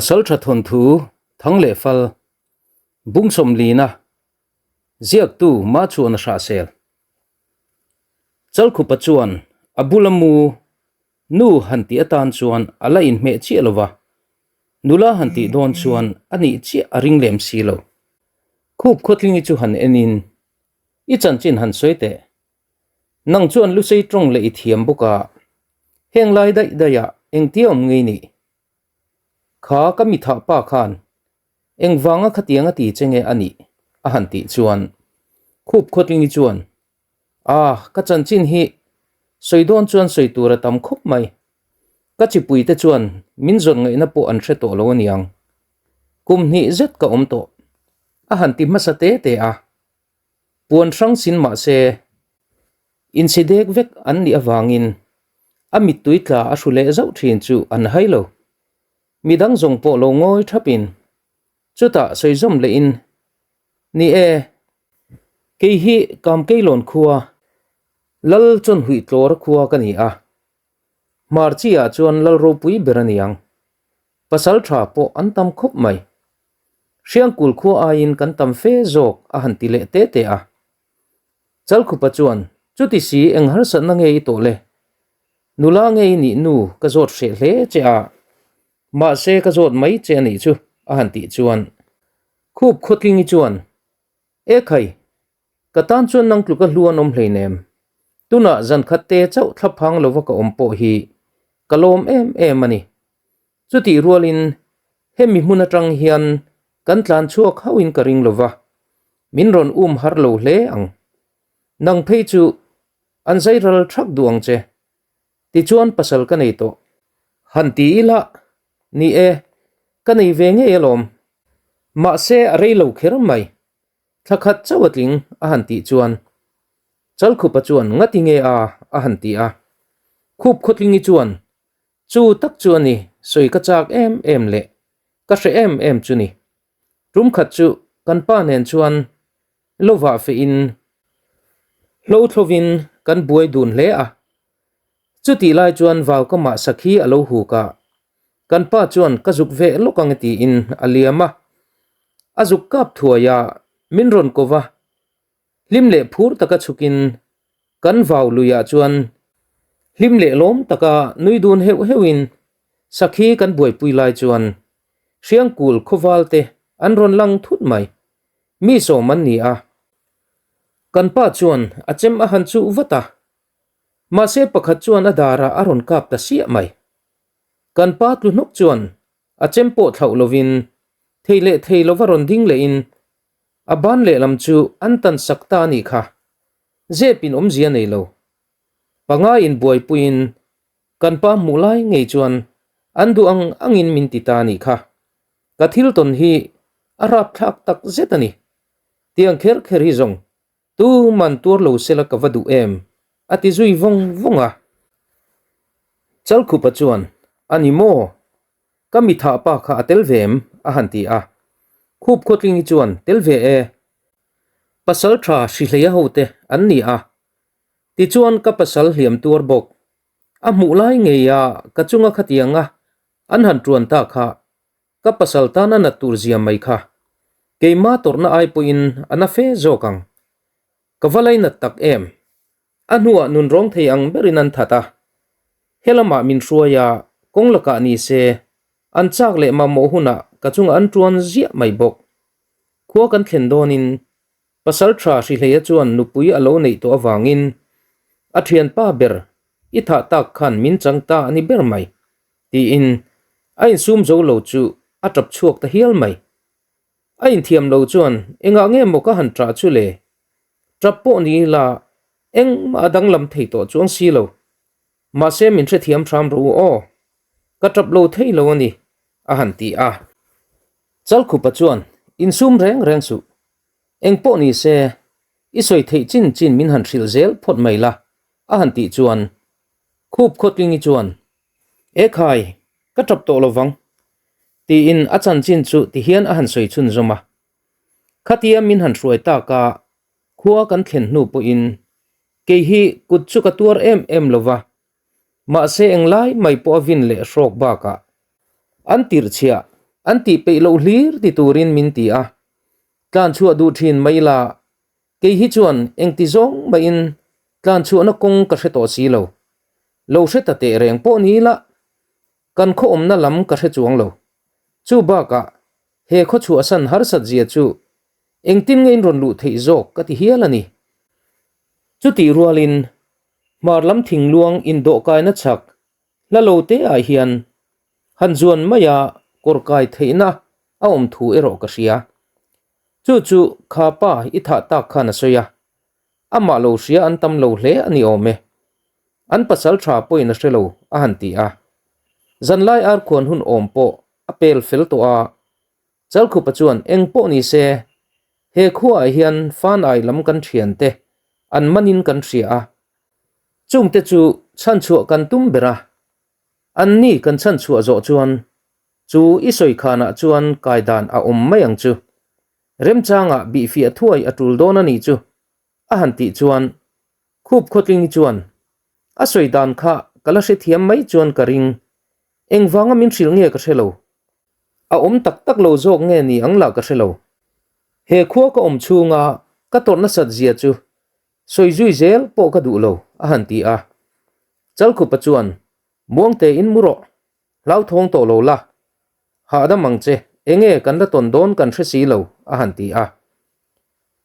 Pasaltha thawnthu Thang leh Fal, Bungsawmlina, ziaktu Machuana Hrahsel. Chalkhupa chuan a bula mu nu han tih atan chuan a la inhmeh chiah lo va, nula han tih dawn chuan a nih chiah a ring lem si lo. Khup khawtlingi chu han enin, I chanchin han sawi teh. Nang chuan lusei tawng leh i thiam bawk a, heng lai daih daihah engtia awm ngei nih? Kha ka mithah pa khan engvanga khatiang a ti che nge a nih? a han tih chuan Khup Khawtlingi chuan, Ah, ka chanchin hi sawi dawn chuan sawi tur a tam khawp mai. Ka chipuite chuan min zawn ngaihna pawh an hre tawh lo aniang. Kum hnih zet ka awm tawh, a han ti hmasa te te a. Puan hrang sin mah se, insi dek vek an nih avangin a mittui tla a hru leh zauh thin chu an hai lo. Midang zawng pawh lo ngawi thapin chutah sawi zawm lehin, Ni e, kei hi Kamkeilawn khua, Lal Chawnhuih tlawr khua ka ni a, Hmarchi ah chuan Lal ropui ber a ni ang. Pasal tha pawh an tam khawp mai. Hriangkul khua aiin kan tam fe zawk a han ti leh te te a. Chalkhupa chuan, Chuti si eng harsatna nge i tawh le? Nula nge i nih nu ka zawt hreh hle che a, mahse ka zawt mai che a nih chu a han tih chuan Khup Khawtlingi chuan, E khai, ka tan chuan nang tluka hlu an awm hleinem. Tunah zan khat te chauh thla phang lova ka awm pawh hi ka lawm em em a ni. Chutih rualin hemi hmun atang hian kan tlan chhuak hauhin ka ring lova, min rawn um har lo hle ang. Nang phei chu an zai ral thak duh ang che. Tichuan pasal ka nei tawh. Han ti ila, ni e, ka nei ve ngei alawm. Mahse a rei lo kher mai. Thla khat chauh a tling a han tih chuan Chalkhupa chuan ngati nge a a han ti a. Khup Khawtlingi chuan Chu tak chu a ni, sawi ka chak em em leh ka hre em em chu ni. Tum khat chu kan pa nen chuan lo vah feh in hlo thlovin kan buai dun hle a. Chutih lai chuan vau ka mah sakhi a lo huk a, kan pa chuan ka zuk veh lawk ang e tiin a liam a. A zuk kap thuai a, min rawn ko va, Hlim leh phur taka chhukin kan vau luiah chuan hlim leh lawm taka nui dun heuh heuhin sakhi kan buaipui lai chuan Hriangkul khawval te an rawn lang thut mai. Mi sawm an ni a. Kan pa chuan a chem a han chuh vat a. Mahse pakhat chuan a darah a rawn kap ta siah mai. Kan pa tlu hnawk chuan a chem pawh thlauh lovin thei leh thei lova rawn ding lehin A ban lehlam chu an tan sak ta a nih kha. Zep in awmzia nei lo. Panga in buaipuiin kan pa hmuh lai ngei chuan an duh ang angin min ti ta a nih kha. Ka thil tawn hi a rapthlak tak zet a ni. Tiang kher kher hi zawng tuman tuar lo sela ka va duh em? a ti zui vawng vawng a. Chalkhupa chuan, A ni maw? Ka mi thah pa kha a tel ve em? a han ti a. Khup Khawtlingi chuan, Tel ve e. Pasal tha Hrihleia hote an ni a. Tichuan ka pasal hliam tuar bawk. A hmuh lai ngei a ka chunga khatianga an han tuan ta kha ka pasal tan a nat tur zia mai kha. Keima tawrhna ai pawhin a na fe zawk ang. Ka va lainat tak em? A hnuah nun rawng thei ang berin an that a, helamah min hruai a, kawng lakah ni se, an chak leh mamawh hunah ka chungah an tuan ziah mai bawk. Khua kan thlen dawnin Pasal tha Hrihleia chuan nupui a lo neih tawh avangin a thianpa ber i thah tak khan min chang ta a ni ber mai, tiin a insum zo lo chu a tap chhuak ta hial mai. A inthiam lo chuan engah nge maw ka han ṭah chu le? Ṭap pawh ni ila engmah a danglam thei tawh chuang si lo. Mahse min hrethiam hram rawh u aw. Ka ṭap lo thei lo a ni, a han ti a. Chalkhupa chuan, Insum reng reng suh. Eng pawh ni se, i sawi theih chin chin min han hrilh zel phawt mai la, a han tih chuan Khup Khawtlingi chuan, E khai, ka ṭap tawh lo vang, tiin a chanchin chu tihian a han sawi chhunzawm a. Khatia min han hruai tak a, khua kan thlen hnu pawhin kei hi kut chu ka tuar em em lo va, mahse englai mai pawh a vin leh hrawk bakah an tirhchhiah. An tih peih loh hlir ti turin min ti a, tlan chhuah duh thin mai la, kei hi chuan engti zawng mahin tlan chhuahna kawng ka hre tawh si lo. Lo hre ta teh reng pawh ni la, kan khaw awmna lam ka hre chuang lo. Chu bakah he khaw chhuahsan harsat zia chu engtin nge in rawn luh theih zawk ka ti hial a ni. Chutih rualin hmar lam thingluang indawhkaina chhak hla lo te ah hian han zuan maia kawr kai theihna a awm thu erawh ka hria. Chu chu kha pa i thah tak khan a sawi a, amah lo hria an tam lo hle a ni awm e. An pasal tha pawhin a hre lo a han ti a. Zanlai arkhuan hun awm pawh a pel fel tawh a, Chalkhupa chuan eng pawh ni se, he khuaah hian fanai lam kan thiante an manin kan hria a, chungte chu chhanchhuah kan tum ber a, anni kan chhanchhuah zawh chuan chu i sawi khanah chuan kaidan a awm mai ang chu. Remchangah bihfiah thuai a tul dawn a nih chu a han tih chuan Khup Khawtlingi chuan a sawi dan kha ka la hrethiam mai chuan ka ring, engvanga min hrilh nge ka hre lo. A awm tak tak lo zawk nge ni ang lah ka hre lo. He khua ka awm chhunga ka tawrh nasat zia chu sawi zui zel pawh ka duh lo, a han ti a. Chalkhupa chuan, Muangte in mu rawh, hlauthawng tawh lo la, hahdam ang che, enge kan la tawn dawn kan hre si lo, a han ti a.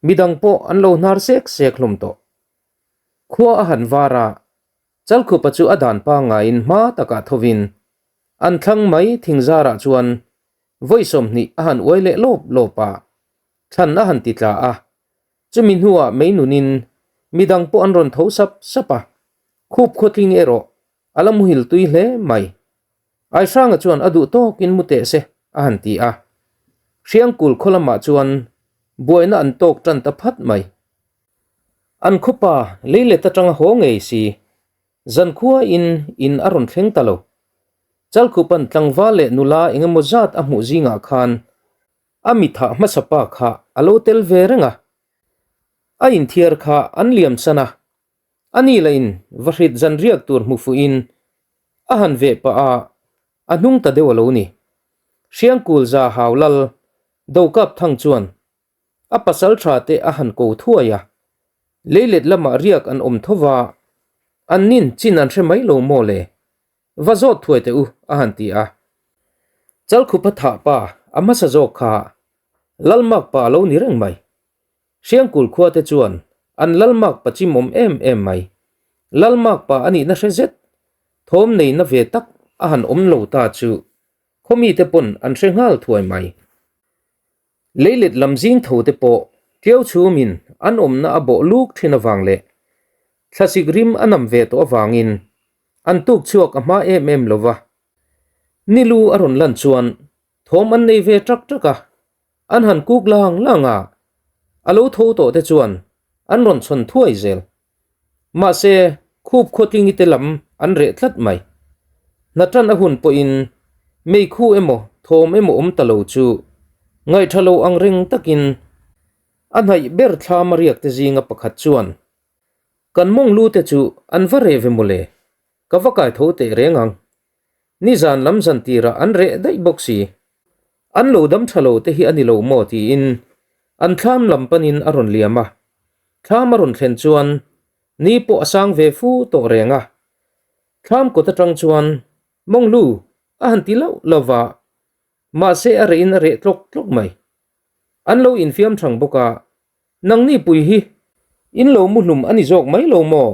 Midang pawh an lo hnar sek sek hlawm tawh. Khua a han var a, Chalkhupa chu a dan pangaiin hma takah thovin an thlang mai thingzarah chuan vawi 20 a han uai leh lawp lawp a, thlan a han ti tla a. Chumi hnuah mei nunin midang pawh an rawn tho sap sap a, khup khawtling erawh a la muhil tui hle mai. Aihranga chuan a duh tawkin mu teh se a han ti a. Hriangkul khaw lamah chuan buaina an tawk tan ta phat mai. An khawpa leilet atanga haw ngei si, zankhua in in a rawn thleng ta lo. Chalkhupan tlangval leh nula eng emaw zat a hmuh zingah khan a mi thah hmasa pa kha a lo tel ve reng a. A inthiar kha an liam san a, a ni lah in va hrit zan riak tur hmu fuhin a han veh pah a, a hnung ta deuh a lo ni. Hriangkul za hau lal Dokap Thang chuan A pasal tha te a han ko thuai a, leilet lamah riak an awm tho va, an nin chin an hre mai lo maw le? Va zawt thuai teh u, a han ti a. Chalkhupa thah pa a hmasa zawk kha Lalmak pa a lo ni reng mai. Hriangkul khua te chuan an Lalmak pa chimawm em em mai. Lalmak pa a nihna hre zet, thawm neina ve tak a han awm lo ta chu khaw mite pawn an hre nghal thuai mai. Leilet lam zing tho te pawh ṭiau chhumin an awmna a bawh luk ṭhin avang leh thlasik rim a nam ve tawh avangin an tuk chhuak a hma em em lo va. Nilu a rawn lan chuan thawm an nei ve ṭak ṭak a, an han kuk lang lang a, a lo tho tawh te chuan an rawn chhawn thuai zel. Mahse, khup khawtlingi te lam an reh tlat mai. Hna tan a hun pawhin meikhu emaw thawm emaw awm ta lo chu ngaihṭha lo ang reng takin a hnaih ber thlam a riak te zinga pakhat chuan, Kan mawng lu te chu an va reh ve mawle, ka va kai tho teh reng ang. Nizan lam zan tirah an reh daih bawk si. An lo dam tha lo te hi a ni lo maw tiin an thlam lam panin a rawn liam a. Thlam a rawn thlen chuan ni pawh a sang ve fu tawh reng a. Thlam kawt atang chuan Mawnglu a han ti lauh lauh va, mahse a rehin a reh tlawk tlawk mai. An lo infiam thang bawk a, Nangni pui hi in lo muhlum a ni zawk mai lo maw?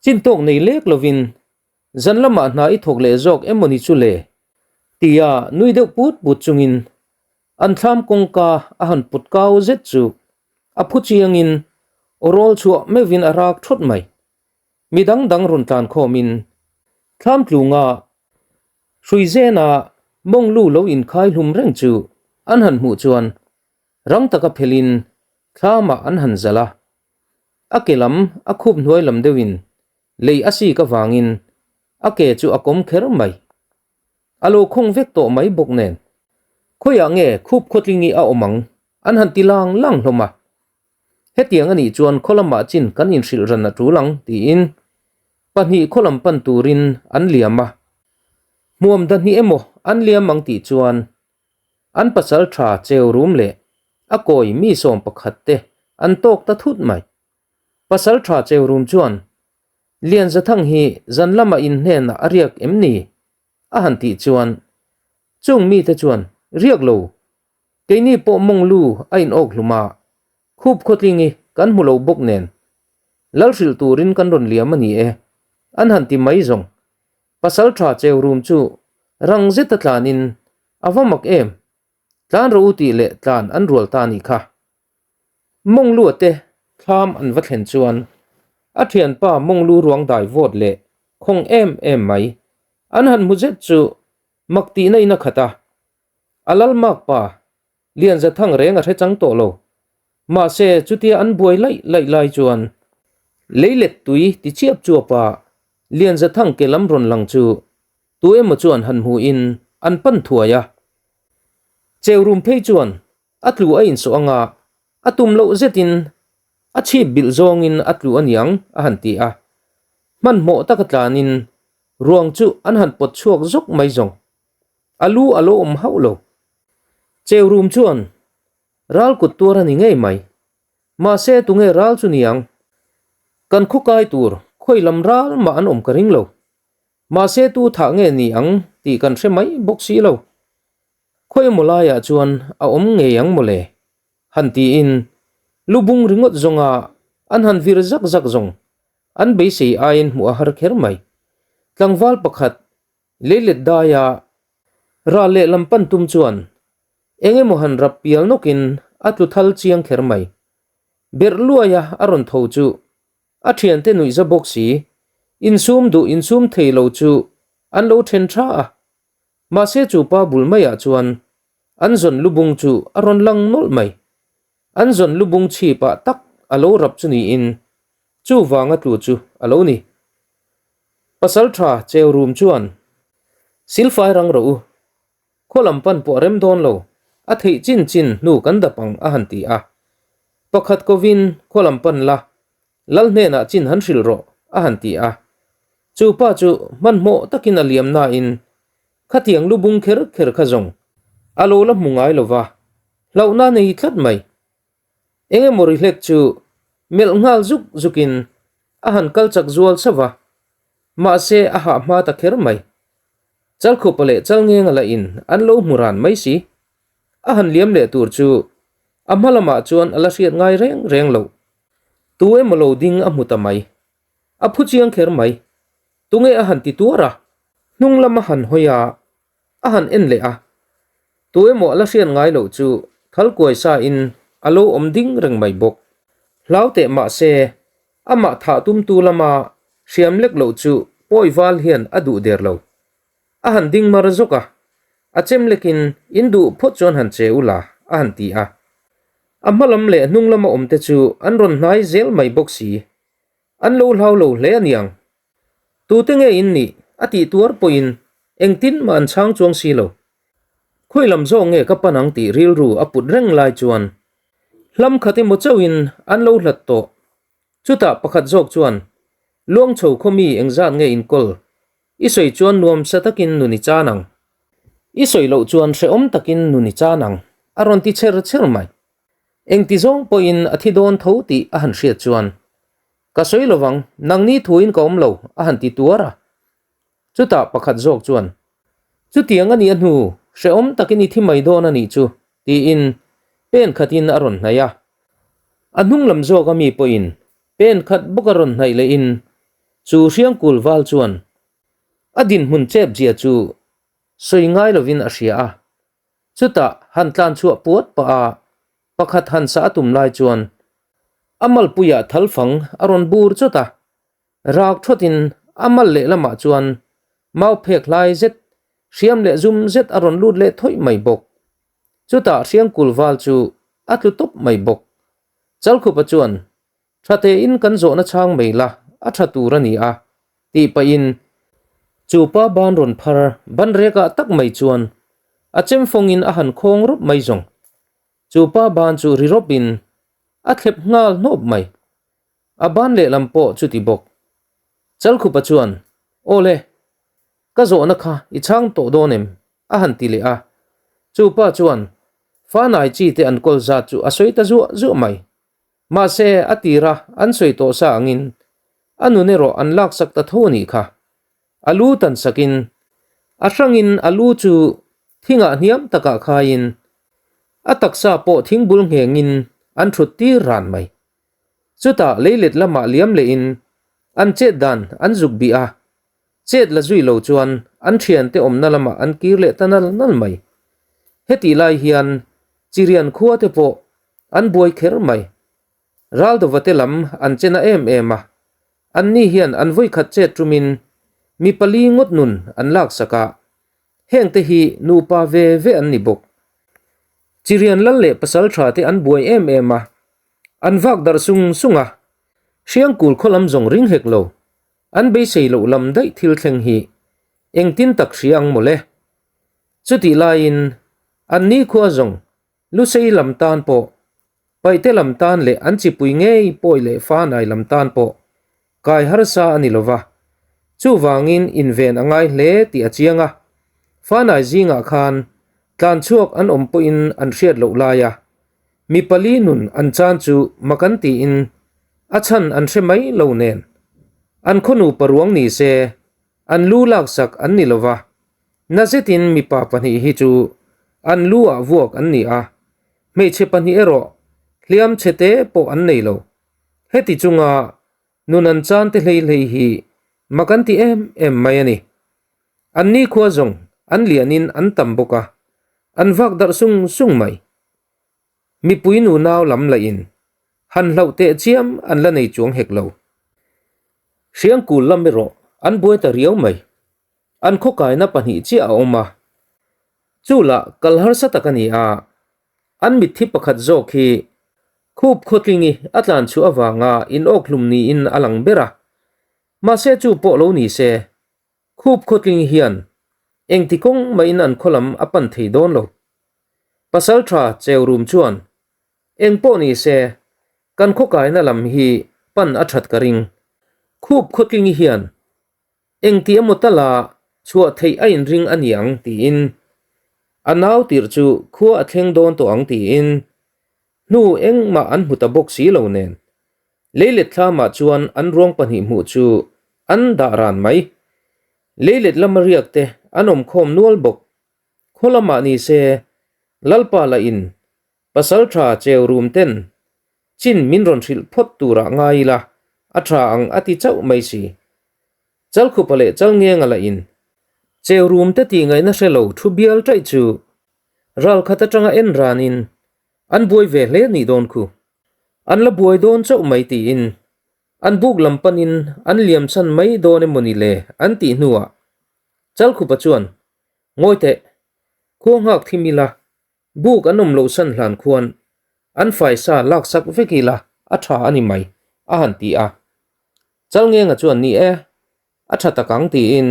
Chintawk nei lek lovin Zan lamah hna i thawk leh zawk em mawni chu le? Tia nui deuh put put chungin an thlam kawngka a han put kau zet chu a phu chiangin aw rawl chhuah meuhin a rak thawt mai. Mi dang dang rawn tlan khawmin thlam tlunga hrui zena mawnglu lo inkhai hlum reng chu an han hmuh chuan rang taka phelhin thlamah an han zalh a. A ke lam a khup hnuai lam deuhin Lei a sik avangin a ke chu a kawm kher mai. A lo khawng vek tawh mai bawk nen. Khawiah nge khup khawtlingi a awm ang? An han ti lang lang hlawm a. Hetiang a nih chuan khaw lamah chin kan inhrilh ran a tul ang tiin pahnih khaw lam pan turin an liam a. Hmuam dahnih emaw an liam ang tih chuan. An pasalṭha cheu rum leh a kawi mi 11 te an tawk ta thut mai. Pasalṭha cheu rum chuan, Lianzathang hi zan lamah in hnenah a riak em ni? a han tih chuan chung mite chuan, Riak lo, keini pawh mawng lu a in awk hlum a, khup khawtlingi kan hmu lo bawk nen, lal hrilh turin kan rawn liam a ni e, an han ti mai zawng. Pasalṭha cheu rum chu rang zeta tlanin a va mak em, tlan rawh u tih leh tlan an rual ta a nih kha. Mawnglu te thlam an va thlen chuan a thianpa Mawnglu ruang dai vawt leh khawng em em mai an han hmu zet chu mak tihna in a khat a, a lal mak pa Lianzathang reng a hre chang tawh lo. Mahse chutia an buai laih laih lai chuan leilet tui ti chiap chuap a Lianzathang ke lam rawn lang chu tu emaw chuan han hmu in an pan thuai a. Cheurum phei chuan A tlu a insawh anga, a tum loh zetin a chhip bilh zawngin a tlu a niang a han ti a. Hmanhmawh taka tlanin ruang chu an han pawt chhuak zawk mai zawng. A lu a lo awm hauh lo. Cheu rum chuan ral kut tuar a ni ngei mai. Mahse tunge ral chu niang? Kan khawkai tur khawi lam ral mah an awm ka ring lo. Mahse tu thah nge ni ang tih kan hre mai bawk si lo. Khawi emaw laiah chuan a awm ngei ang mawle? Han tiin lu bung ringawt zawnga an han vir zak zak zawng an beisei aiin hmuh a har kher mai. Tlangval pakhat leilet daia ral lehlam pan tum chuan eng emaw han rap pial nawkin a tlu thal chiang kher mai. Berh luaia a rawn tho chu a thiante nuihza bawk si, insum duh insum thei lo chu an lo then tha a. Mahse chu pa bul maiah chuan an zawn lubung chu a rawn lang nawlh mai. An zawn lubung chhipah tak a lo rap chu niin chu vanga tlu chu a lo ni. Pasaltha cheu rum chuan, Silfai rang rawh u, khaw lam pan pawh a rem dawn lo, a theih chin chin hnu kan dap ang a han ti a. Pakhat kovin khaw lam pan la, Lal hnenah chin han hrilh rawh, a han ti a. Chu pa chu hmanhmawh takin a liam nain khatiang lu bung kher kher kha zawng a lo la hmu ngai lo va, hlauhna nei tlat mai. Eng emaw ri hlek chu melh nghal zuk zukin a han kal chak zual sauh va, mahse a hah hma ta kher mai. Chalkhupa leh Chalngenga lahin an lo hmu ran mai si. A han liam leh tur chu a hma lamah chuan a la hriat ngai reng reng loh. Tu emaw lo ding a hmu ta mai. A phu chiang kher mai. Tunge a han ti tuar a, hnung lam a han hawi a, a han en leh a. Tu emaw a la hriat ngai loh chu thal kuai sa in a lo awm ding reng mai bawk. Hlau teh mah se, amah thah tumtu lama hriam lek loh chu pawi val hian a duh der lo. A han ding mar zawk a, a chem lekin in duh phawt chuan han che ula a han ti a. A hma lam leh hnung lama awmte chu an rawn hnai zel mai bawk si. An lo hlau lo hle a niang. Tute nge in nih a tih tuar pawhin engtin mah an chhang chuang si lo. Khawi lam zawk nge ka pan ang tih rilru a put reng lai chuan hlam khat emaw chauhin an lo hlat tawh. Chutah pakhat zawk chuan Luangchho khaw mi engzat nge inkawl I sawi chuan nuamsa takin nun i chan ang. I sawi loh chuan hrehawm takin nun i chan ang, a rawn ti chher chher mai. Engti zawng pawhin a thi dawn tho tih a han hriat chuan, Ka sawi lovang, nangni thuin ka awm lo, a han ti tuar a. Chutah pakhat zawk chuan, Chutiang a nih a hnu, hrehawm takin i thi mai dawn a nih chu, tiin pen khatin a rawn hnaih a. A hnung lam zawk a mi pawhin Pen khat bawk a rawn hnaih lehin chu Hriangkul val chuan a dinhmun chep zia chu sawi ngai lovin a hria a. Chutah han tlan chhuah puat pah a pakhat han sah a tum lai chuan a malpuiah thal fang a rawn bur chawt a, rak thawtin a mal lehlamah chuan mau phek hlai zet hriam leh zum zet a rawn lut leh thawih mai bawk. Chutah Hriangkul val chu a tlu tawp mai bawk. Chalkhupa chuan, Tha tein kan zawhna chhang mai la, a tha tur a ni a, tih pahin chu pa ban rawn phar ban rekah tak mai chuan a chem fawngin a han khawng rawp mai zawng. Chu pa ban chu ri rawpin a thlep nghal hnawp mai. A ban lehlam pawh chuti bawk. Chalkhupa chuan, Awle, ka zawhna kha i chhang tawh dawn em? a han ti leh a. Chu pa chuan Fanai chi te an kawl zat chu a sawi ta zuah zuah mai. Mahse, a tira an sawi tawh sa angin a nun erawh an laksak ta tho a nih kha. A lu tan sakin a hrangin a lu chu thingah hniam takah khaiin a taksa pawh thingbul nghengin an thut tir ran mai. Chutah leilet lamah liam lehin an chet dan an zuk bih a, chet la zui lo chuan an thiante awmna lamah an kir leh ta nal nal mai. Hetih lai hian Chirian khua te pawh an buai kher mai. Raldova te lam an che na em em a, anni hian an vawikhat chet tumin mi pali ngawt nun an laksak a, hengte hi nupa ve ve an ni bawk. Chirian lal leh pasal tha te an buai em em a, an vak darh sung sung a, Hriangkul khaw lam zawng ring hek lo, an beisei loh lam daih thil thleng hi engtin tak hria ang mawle. Chutih laiin an nikhua zawng Lusei lam tan pawh, Paihte lam tan leh an chipui ngei pawi leh Fanai lam tan pawh kai harsa a ni lo va. Chuvangin inven a ngai hle tih a chiang a. Fanai zingah khan tlan chhuak an awm pawhin an hriat loh lai a, mi pali nun an chan chu mak an tiin a chhan an hre mai lo nen. An khawnu paruang ni se an lu laksak an ni lo va, Na zetin mipa pahnih hi chu an lu ah vuak an ni a, hmeichhe pahnih erawh hliam chhe te pawh an nei lo. Heti chunga nun an chan te hlei hlei hi mak an ti em em mai a ni. An nikhua zawng an lianin an tam bawk a, an vak darh sung sung mai. Mipui nunau lam lahin han hlauh teh chiam an la nei chuang hek lo. Hriangkul lam erawh an buai ta riau mai. An khawkaina pahnih chiah a awm a, chu lah kal harsa tak a ni a, an mitthi pakhat zawk hi khup khawtlingi a tlan chhuah avanga inawkhlum niin a lang ber a, mahse chu pawh lo ni se, khup khawtling hian engti kawng mahin an khaw lam a pan thei dawn lo. Pasaltha Cheurum chuan eng pawh ni se, kan khawkaina lam hi pan a that ka ring. Khup khawtlingi hian Engti emaw tala chhuah theih a inring a ni ang tiin a nau tirh chu khua a thleng dawn tawh ang tiin hnu engmah an hmu ta bawk si lo nen leilet thlamah chuan an ruang pahnih hmuh chu an dah ran mai. Leilet lama riak te an awm khawm nual bawk. Khaw lamah ni se Lalpa lah in Pasal tha cheu rum ten chin min rawn hrilh phawt turah ngai ila a tha ang a ti chauh mai si. Chalkhupa leh Chalngenga lah in cheu rum te tih ngaihna hre lo thu bial taih chu ral khat atanga en ran in an buai ve hle nih dawn khu. An la buai dawn chauh mai tiin an buk lam panin an liam chhan mai dawn emawni le an tih hnuah Chalkhupa chuan Ngawi teh, khua nghak thim ila Buk an awm loh san hlan khuan an faisa laksak vek ila a tha a ni mai, a han ti a. Chalngenga chuan ni e, a tha tak ang tiin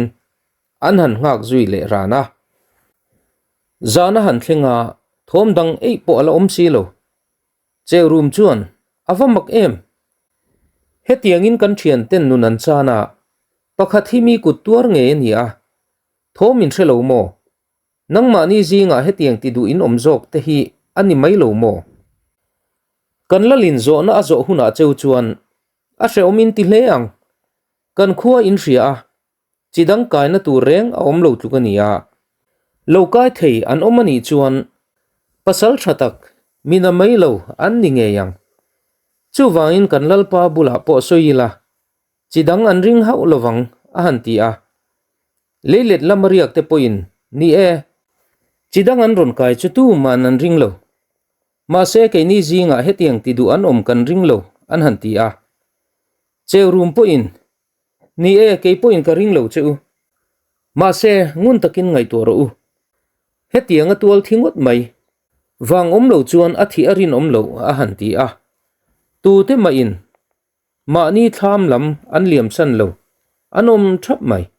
an han nghak zui leh ran a. Zan a han thleng a, thawm dang eih pawh a la awm si lo. Cheurum chuan a va mak em! Hetiangin kan thianten nun an chan a, pakhat hi mi kut tuar ngei a ni a, thawm in hre lo maw? Nangmahni zingah hetiang ti duh in awm zawk te hi a ni mai lo maw? Kan lalin zawhna a zawh hunah cheu chuan a hrehawm in ti hle ang. Kan khua in hria a, chi dang kaina tur reng a awm lo tluk a ni a. Lo kai thei an awm a nih chuan pasal tha tak mi na mai lo an ni ngei ang. Chuvangin kan lalpa bulah pawh sawi ila, Chi dang an ring hauh lovang, a han ti a. Leilet lama riak te pawhin, Ni e, chi dang an rawn kai chu tuman an ring lo. Mahse keini zingah hetiang ti duh an awm kan ring lo, an han ti a. Cheurum pawhin, Ni e, kei pawhin ka ring lo che u. Mahse, ngun takin ngaihtuah rawh u. Hetiang a tual thi ngawt mai. Vang awm lo chuan a thih a rinawm loh, a han ti a. Tute mahin Mahni thlam lam an liam san lo, an awm thap mai.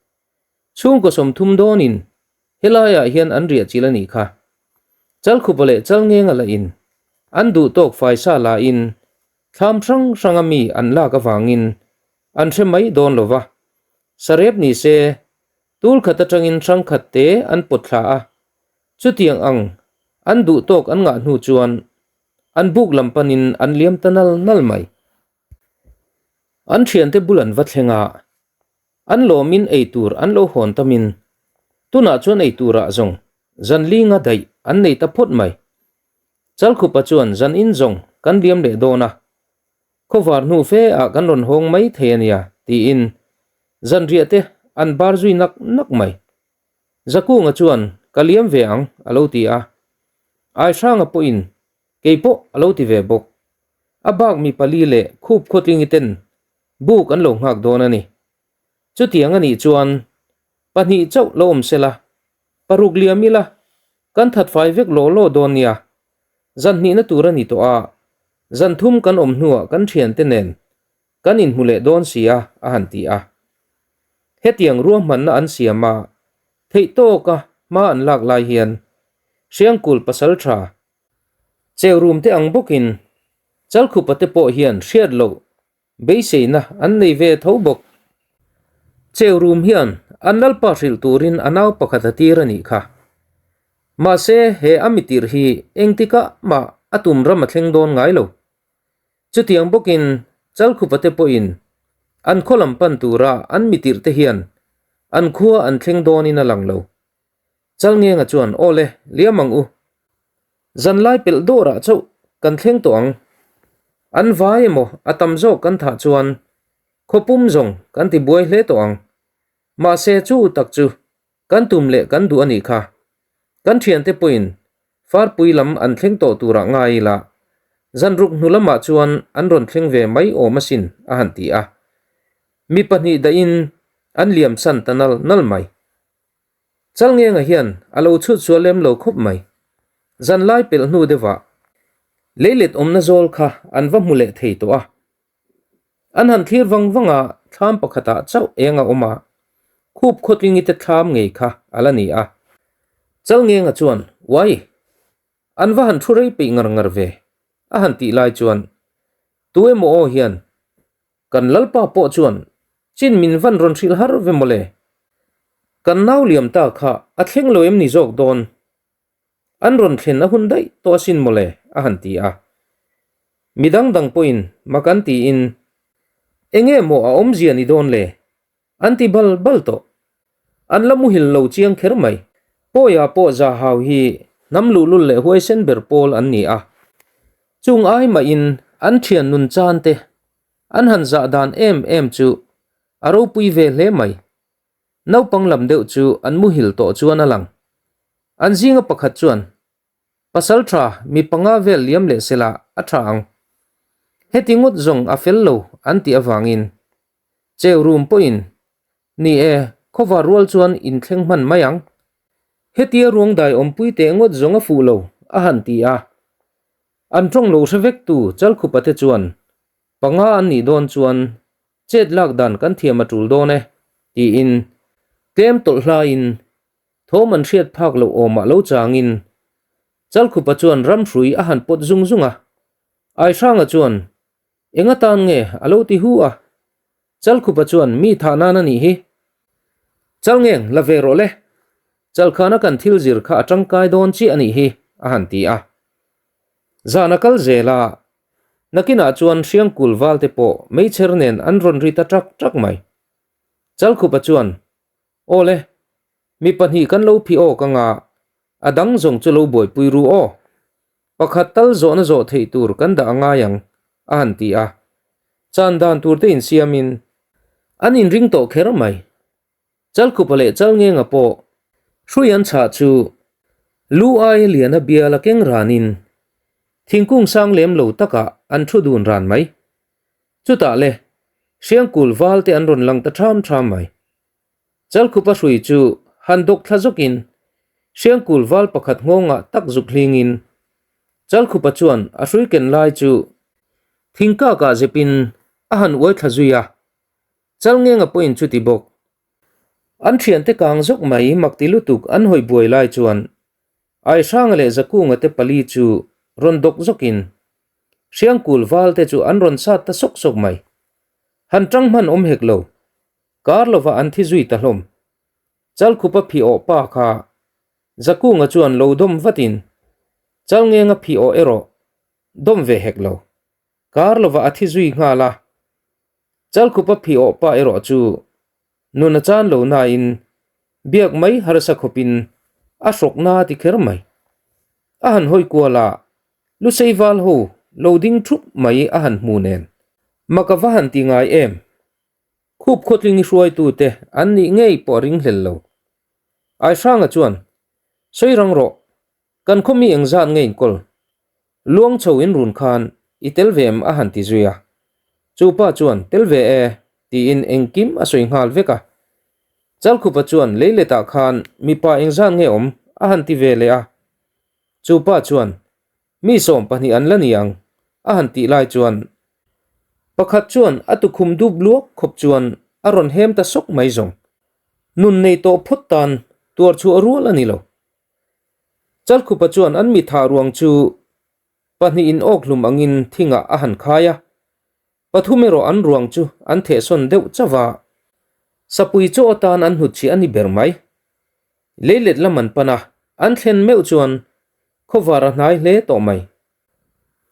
Chhungkaw 30 dawnin helaiah hian an riah chilh a nih kha. Chalkhupa leh Chalngenga lahin an duh tawk faisa lahin thlam hrang hranga mi an lak avangin an hre mai dawn lo va. Sarep ni se tul khat atangin hrang khat te an pawt thla a, chutiang ang An duh tawk an ngah hnu chuan an buk lam panin an liam ta nal nal mai. An thiante bul an va thleng a, an lawmin ei tur an lo hawn tamin tunah chuan ei turah zawng zan linga daih an nei ta phawt mai. Chalkhupa chuan zan in zawng kan liam leh dawn a, khawvar hnu fe ah kan rawn hawng mai thei a nia tiin zanriah te an bar zui nak nak mai. Zakunga chuan ka liam ve ang a lo ti a, Aihranga pawhin kei pawh a lo ti ve bawk. A bak mi pali leh khup khawtlingi ten buk an lo nghak dawn a ni. Chutiang a nih chuan pahnih chauh lo awm sela, paruk liam ila kan that fai vek law law dawn nia. Zan hnihna tur a ni tawh a, zan thum kan awm hnuah kan thiante nen kan inhmu leh dawn si a, a han ti a. Hetiang ruahmanna an siam a, theih tawka hma an lak lai hian Hriangkul pasal tha Cheurum te ang bawkin Chalkhupa te pawh hian hriat loh beiseina an nei ve tho bawk. Cheurum hian an lalpa hrilh turin a nau pakhat a tir a nih kha. Mahse he a mitirh hi engtikah mah a tum ram a thleng dawn ngai lo. Chutiang bawkin Chalkhupa te pawhin an khaw lam pan tura an mitirh te hian an khua an thleng dawnin a lang lo. Chalngenga chuan, Aw le, liam ang u. Zanlai pelh dawrah chauh kan thleng tawh ang. An vai emaw a tam zawk kan thah chuan khawpum zawng kan ti buai hle tawh ang. Mahse chu tak chu kan tum leh kan duh a nih kha. Kan thiante pawhin Farpui lam an thleng tawh turah ngai ila zanruk hnu lamah chuan an rawn thleng ve mai awm asin a han ti a. Mi pahnih dahin an liamsan ta nal nal mai. Chalngenga hian a lo chhut sual lem lo khawp mai. Zanlai pelh hnu deuhah leilet awmna zawl kha an va hmu leh thei tawh a. An han thlir vang vang a, thlam pakhatah chauh eng a awm a, khup khawtlingi te thlam ngei kha a la ni a. Chalngenga chuan, Uai! An va han thu rei peih ngar ngar ve, a han tih lai chuan tu emaw aw hian, Kan Lalpa pawh chuan chin min van rawn hrilh har ve mawle. Kan nau liam ta kha a thleng lo em ni zawk dawn? An rawn thlen a hun daih tawh asin mawle, a han ti a. Mi dang dang pawhin mak an tiin, Enge maw a awmzia ni dawn le? An ti bal bal tawh. An la muhil lo chiang kher mai. Pawia pawh Zahau hi hnam luhlul leh huaisen ber pawl an ni a. Chung ai mahin an thian nun chan te an han zah dan em em chu a ropui ve hle mai. Naupang lam deuh chu an muhil tawh chuan a lang. An zinga pakhat chuan Pasal tha mi panga vel liam leh sela a tha ang. Heti ngawt zawng a fel lo an tih avangin Cheu rum pawhin, Ni e, khawvar rual chuan inthleng hman mai ang. Hetia ruangdai awmpui teh ngawt zawng a fuh lo, a han ti a. An tawng lo hre vektu Chalkhupa te chuan, Panga an nih dawn chuan chet lak dan kan thiam a tul dawn e, tiin tlem tawlh hlaiin thawm an hriat phak loh awmah lo changin Chalkhupa chuan ramhrui a han pawt zung zung a. Aihranga chuan, Eng atan nge a lo ti hu a? Chalkhupa chuan mi thah nan a nih hi. Chalngeng, la ve rawh le. Chalkhana kan thil zir kha a tangkai dawn chiah a nih hi, a han ti a. Zan a kal zel a, nakinah chuan Hriangkul valte pawh meichher nen an rawn ri ta ṭak ṭak mai. Chalkhupa chuan, Aw le, mi pahnih kan lo phi awk anga a dang zawng chu lo buaipui ru aw. Pakhat tal zawhna zawh theih tur kan dah a ngai ang, a han ti a. Chan dan tur te insiamin an inring tawh kher mai. Chalkhupa leh Chalngenga pawh hrui an chhah chu lu aia lian a bial a keng ranin thingkung sang lem lo takah an thu dun ran mai. Chutah le, Hriangkul val te an rawn lang ta ṭham ṭham mai. Chalkhupa hrui chu han dawk thla zawkin Hriangkul val pakhat nghawngah tak zuk hlingin Chalkhupa chuan a hrui ken lai chu thingkakah zepin a han uai thla zui a, Chalngenga pawhin chuti bawk. An thiante kang zawk mai mak ti lutuk an hawi buai lai chuan Aihranga leh Zakunga te pali chu rawn dawk zawkin Hriangkul val te chu an rawn sat ta sawk sawk mai. Han tang hman awm hek lo. Kar lova an thi zui ta hlawm. Chalkhupa phi awh pa kha Zakunga chuan lo dawm vatin. Chalngenga phih awh erawh dawm ve hek lo. Kar lovah a thi zui nghal a. Chalkhupa phih awh pa erawh chu nun a chan lo nain biak mai harsa khawpin a hrawk na ti kher mai. A han hawi kual a, Lusei val ho lo ding thup mai a han hmu nen. Mak a va han ti ngai em? Khup khawtling i hruaitute an nih ngei pawh a ringhlel lo. Aihranga chuan, Sawi rang rawh, kan khaw mi engzat nge inkawl? Luang chho in run khan i tel ve em a han ti zui a. Chu pa chuan, Tel ve e, tiin engkim a sawi nghal vek a. Chalkhupa chuan leiletah khan mipa engzat nge awm a han ti ve leh a. Chu pa chuan, Mi 12 an la ni ang, a han tih lai chuan pakhat chuan a tukhum dup luak khawp chuan a rawn hem ta sawk mai zawng. Nun nei tawh phawt tan tuar chhuah rual a ni lo. Chalkhupa chuan an mitha ruang chu pahnihin awkhlum angin thingah a han khai a, pathum erawh an ruang chu an thehsawn deuh chauh a, sapui chaw atan an hnutchhiah a ni ber mai. Leilet lam an pan a, an thlen meuh chuan khawvar a hnai hle tawh mai.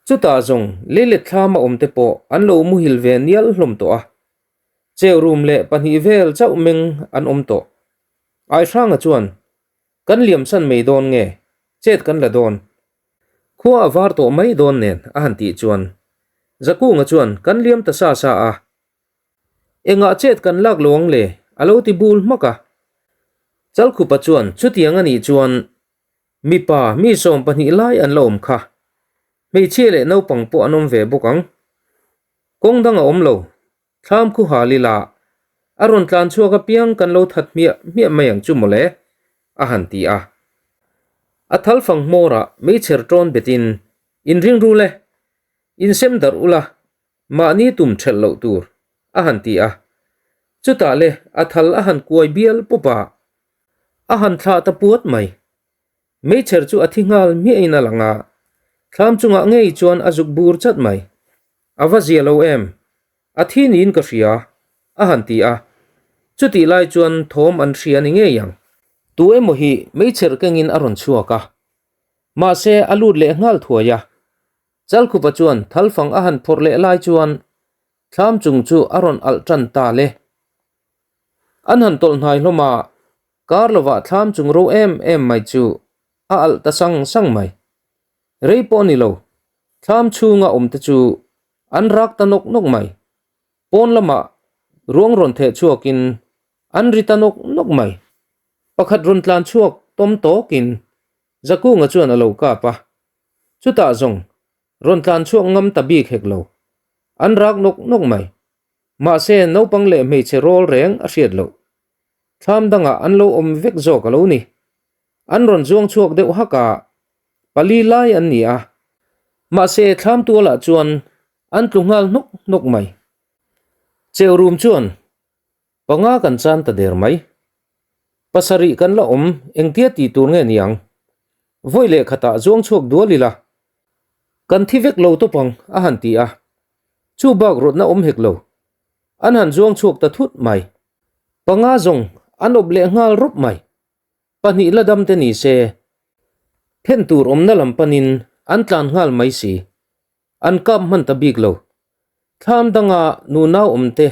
Chutah zawng leilet thlama awmte pawh an lo muhil ve nial hlawm tawh a, cheu rum leh pahnih vel chauh meng an awm tawh. Aihranga chuan Kan liamsan mai dawn nge? Chet kan la dawn. Khua a var tawh mai dawn nen a han tih chuan Zakunga chuan kan liam ta sa sa a. Engah chet kan lak lo ang le? a lo ti bul hmak a. Chalkhupa chuan chutiang a nih chuan mipa mi 12 lai an la awm kha. Hmeichhia leh naupang pawh an awm ve bawk ang. Kawng dang a awm lo. Thlam khu hal ila, a rawn tlan chhuak apiang kan lo that hmiah hmiah mai ang chu mawle, a han ti a. A thal fang hmawrah meichher tawn betin, Inring rul e, insem darh ula, mahni tum thelh loh tur, a han ti a. Chutah le a thal a han kuai bial pawp a, a han thlah ta puat mai. Meichher chu a thi nghal hmiahin a lang a, thlam chungah ngei chuan a zuk bur chat mai. A va zia lo em? A thi niin ka hria, a han ti a. Chutih lai chuan thawm an hria ni ngei ang. Tu emaw hi meichher kengin a rawn chhuak a. Mahse, a lut leh nghal thuai a. Chalkhupa chuan thalfang a han phawrh leh lai chuan thlam chung chu a rawn alh tan ta le. An han tawlh hnai hlawm a, kar lovah thlam chung ro em em mai chu a alh ta sang sang mai. Rei pawh a ni lo, thlam chhunga awmte chu an rak ta nawk nawk mai. Pawn lamah ruang rawn theh chhuakin an ri ta nawk nawk mai. Pakhat rawn tlan chhuak tawm tawkin Zakunga chuan a lo kap a, chutah zawng rawn tlan chhuak ngam ta bik hek lo, an rak nawk nawk mai. Mahse naupang leh hmeichhe rawl reng a hriat loh. Thlam dangah an lo awm vek zawk a lo ni. An rawn zuang chhuak deuh hak a, pali lai an ni a. Mahse thlam tualah chuan an tlu nghal hnawk hnawk mai. Cheu rum chuan panga kan chan ta der mai. Pasarih kan la awm engtia tih tur nge ni ang? Vawi leh khatah zuang chhuak dual ila. Kan thi vek lo tawp ang a han ti a. Chu bak rawtna awm hek lo. An han zuang chhuak ta thut mai. Panga zawng an awp leh nghal rawp mai. Pahnih la dam te ni se, phen tur awmna lam panin an tlan nghal mai si. An kap hman ta bik lo. Thlam danga nunau awm te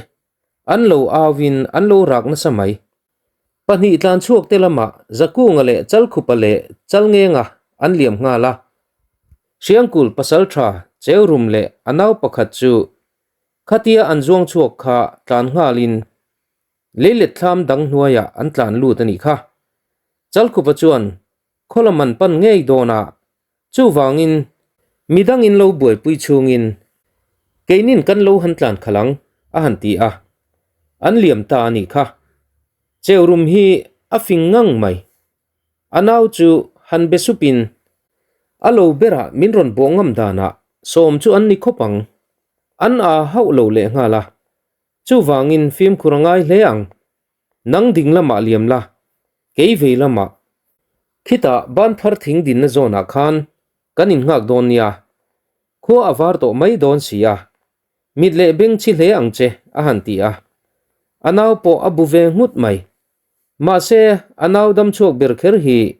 an lo auin an lo rak nasa mai. Pahnih tlan chhuak te lamah Zakunga leh Chalkhupa leh Chalngenga an liam nghal a. Hriangkul pasaltha Cheurum leh a nau pakhat chu khatia an zuang chhuak kha tlan nghalin Leilet thlam dang hnuaiah an tlan lut a nih kha. Chalkhupa chuan khaw lam an pan ngei dawn a, chuvangin midangin lo buaipui chhungin keinin kan lo han tlan khalh ang a han ti a, an liam ta a nih kha. Cheurum hi a fing ngang mai. A nau chu han be supin a lo berah min rawn bawh ngam danah sawm chu an ni khawp ang. An aa hauh lo lehnghal a, Chuvangin fimkhur a ngai hle ang. Nang ding lamah liam la, kei vei lamah. Khitah banphar thing dinna zawnah khan kan innghak dawn nia. Khua a var tawh mai dawn si a. Mit leh beng chi hle ang che, a han ti a. A nau pawh a bu ve nghut mai. Mahse, a nau dam chhuak ber kher hi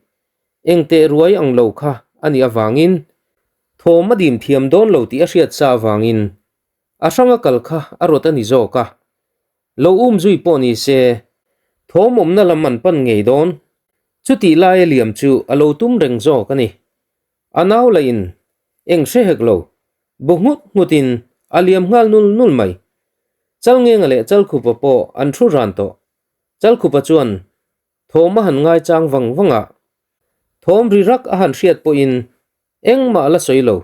engteh ruai ang lo kha a nih avangin thawm a dim thiam dawn lo tih a hriat sa avangin a hranga kal kha a rawt a ni zawk a. Lo um zui pawh ni se thawm awmna lam an pan ngei dawn. Chutih laia liam chu a lo tum reng zawk a ni. A nau lah in eng hre hek lo, bu nghut nghut in a liam nghal nul nul mai. Chalngenga leh Chalkhupa pawh an thu ran tawh. Chalkhupa chuan thawm a han ngaichang vang vang a, thawm ri rak a han hriat pawhin engmah a la sawi lo.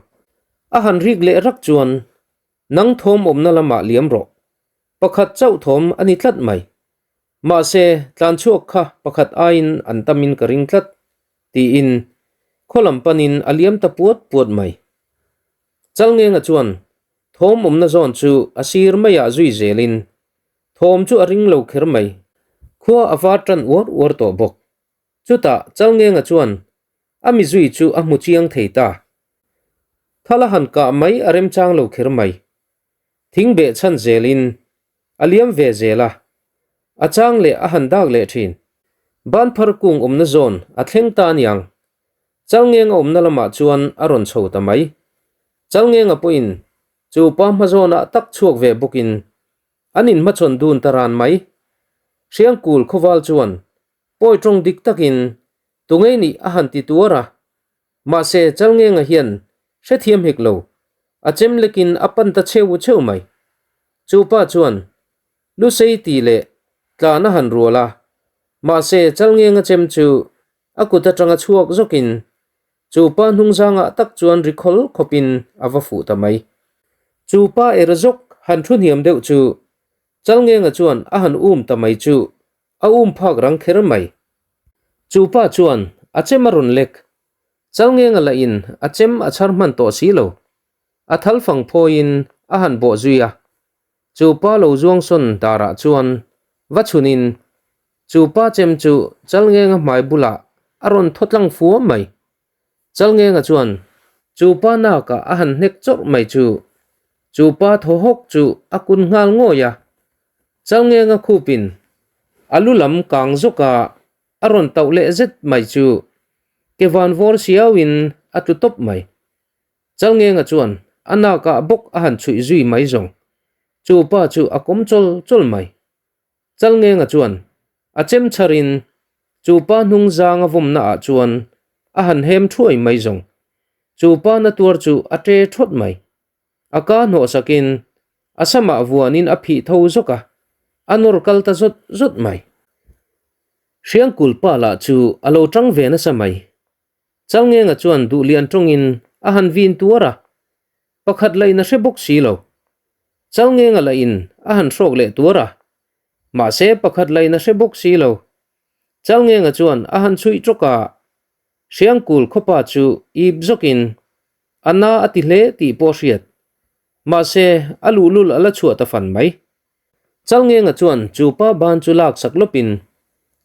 A han rik leh rak chuan nang thawm awmna lamah liam rawh. Pakhat chauh thawm a ni tlat mai. Mahse, tlan chhuak kha pakhat aiin an tamin ka ring tlat, tiin khaw lam panin a liam ta puat puat mai. Chalngenga chuan thawm awmna zawn chu a sir maiah zui zelin thawm chu a ring lo kher mai. Khua a var tan uar uar tawh bawk. Chutah Chalngenga chuan a mi zui chu a hmu chiang thei ta. Thal a han kah mai a remchang lo kher mai. Thing beh chhan zelin a liam ve zel a, a chang leh a han dak leh thin. Banphar kung awmna zawn a thleng ta aniang, Chalngenga awmna lamah chuan a rawn chho ta mai. Chalngenga pawhin chu pa hma zawnah tak chhuak ve bawkin an inhmachhawn dun ta ran mai. Hriangkul khawval chuan pawi tawng dik takin tungei nih a han ti tuar a, Mahse, Chalngenga hian hrethiam hek lo, a chem lekin a pan ta cheu cheu mai. Chu pa chuan Lusei tih leh tlan a han rual a, mahse Chalngenga chem chu a kut atanga chhuak zawkin chu pa hnungzangah tak chuan ri khawl khawpin a va fuh ta mai. Chu pa er zawk han thu hniam deuh chu Chalngenga chuan a han um ta mai chu A um phak rang kher mai. Chu pa chuan a chem a rawn lek. Chalngenga lah in a chem a chhar hman tawh si lo. A thal fang phawiin a han bawh zui a. Chu pa lo zuang sawn darah chuan va chhun in chu pa chem chu Chalngenga hmai bulah a rawn thaw tlang fuam mai. Chalngenga chuan chu pa nak ah a han hnek chawrh mai chu chu pa thaw hawk chu a kun nghal ngawi a. Chalngenga khupin a lu lam kang zawka a rawn tauh leh zet mai chu ke van vawr siauin a tlu tawp mai. Chalngenga chuan a nakah bawk a han chhuih zui mai zawng. Chu pa chu a kawm chawl chawl mai. Chalngenga chuan a chem chharin chu pa hnung zang a vawmna ah chuan a han hem thuai mai zawng. Chu pa na tuar chu a ṭe thawt mai. A ka hnawh sakin a samah vuanin a phih tho zawk a, a nawr kal ta zawt zawt mai. Hriangkul pa lah chu a lo tang ve nasa mai. Chalngenga chuan duhlian tawngin a han vin tuar a, pakhat lain a hre bawk si lo. Chalngenga lahin a han hrawk leh tuar a, mahse pakhat lain a hre bawk si lo. Chalngenga chuan a han chhuih tawk a, Hriangkul khawpa chu ip zawkin A na a ti hle tih pawh a hriat. Mahse, a luhlul a la chhuah ta fan mai. Chalngenga chuan chu pa ban chu lak sak lawpin,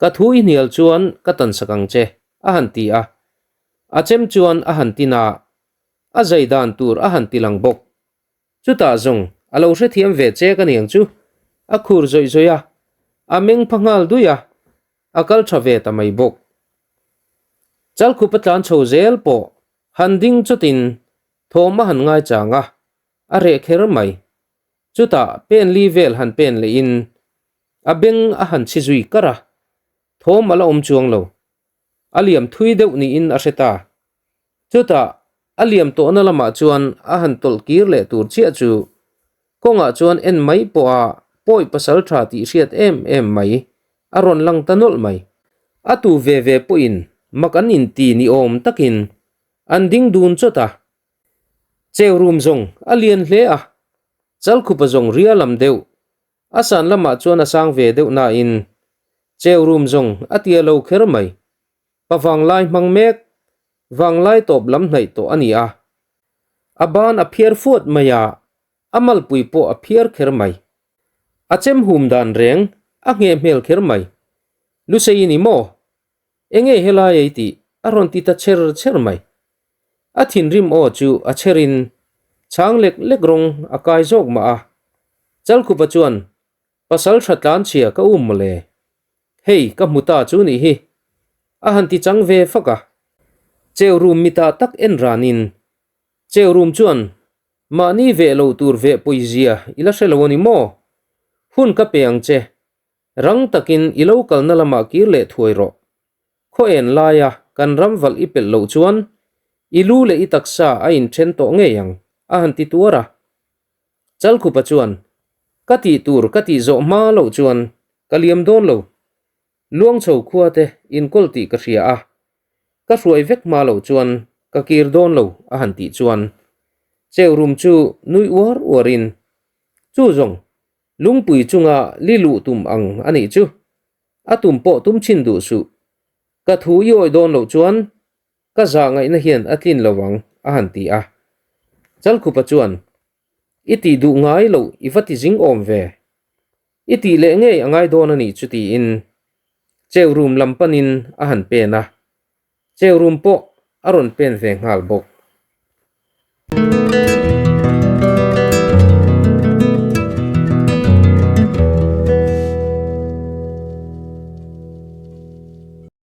Ka thu i hnial chuan ka tan sak ang che, a han ti a. A chem chuan a han tin a, a zai dan tur a han ti lang bawk. Chutah zawng a lo hrethiam ve che ka niang chu, a khur zawih zawih a, a meng pha nghal dui a, a kal tha ve ta mai bawk. Chalkhup a tlan chho zel pawh han ding chawtin thawm a han ngai chang a, a reh kher mai. Chutah pen li vel han pen lehin a beng a han chhi zui kar a, thawm a la awm chuang lo. A liam thui deuh niin a hre ta. Chutah a liam tawhna lamah chuan a han tawlh kir leh tur chiah chu kawngah chuan en mai pawha pawi pasal tha tih hriat em em mai a rawn lang ta nawlh mai. A tu ve ve pawhin mak an inti ni awm takin an ding dun chawt a. Cheu rum zawng a lian hle a, Chalkhupa zawng ria lam deuh a san lamah chuan a sang ve deuh nain cheu rum zawng a tia lo kher mai. Pa vanglai hmang mek, vanglai tawp lam hnaih tawh a ni a. A ban a phiar fuat mai a, a malpui pawh a phiar kher mai. A chem hum dan reng a ngheh hmel kher mai. Lusei i ni maw? Enge helai ei tih a rawn ti ta cher cher mai. A thinrim aw chu a cherin chhang lek lek rawng a kai zawk mah a. Chalkhupa chuan pasal tha tlan chhia ka um mawle. Hei ka hmu ta chu nih hi. A han ti chang ve fak a. Cheu rum mitah tak en ranin Cheu rum chuan mahni veh lo tur veh pawizia i la hre lo a ni maw? Hun ka pe ang che. Rang takin i lo kalna lamah kir leh thuai rawh. Khaw en laia kan ram valh i pelh loh chuan i lu leh i taksa a inthen tawh ngei ang, a han ti tuar a. Chalkhupa chuan, Ka tih tur ka tih zawh hma loh chuan ka liam dawn lo. Luangchho khua te inkawl tih ka hria a, ka hruai vek hma loh chuan ka kir dawn lo, a han tih chuan Cheurum chu nui uar uarin, Chu zawng, Lungpui chunga li luh tum ang a nih chu. A tum pawh tum chhin duh suh. Ka thu i awih dawn loh chuan ka zah ngaihna hian a tlin lo ang, a han ti a. Chalkhupa chuan, I tih duh ngai loh i va ti zing awm ve. I tih leh ngei a ngai dawn a nih chu tiin Cheu room lam panin a han pen a. Cheu room pawh a rawn pen ve nghal bawk.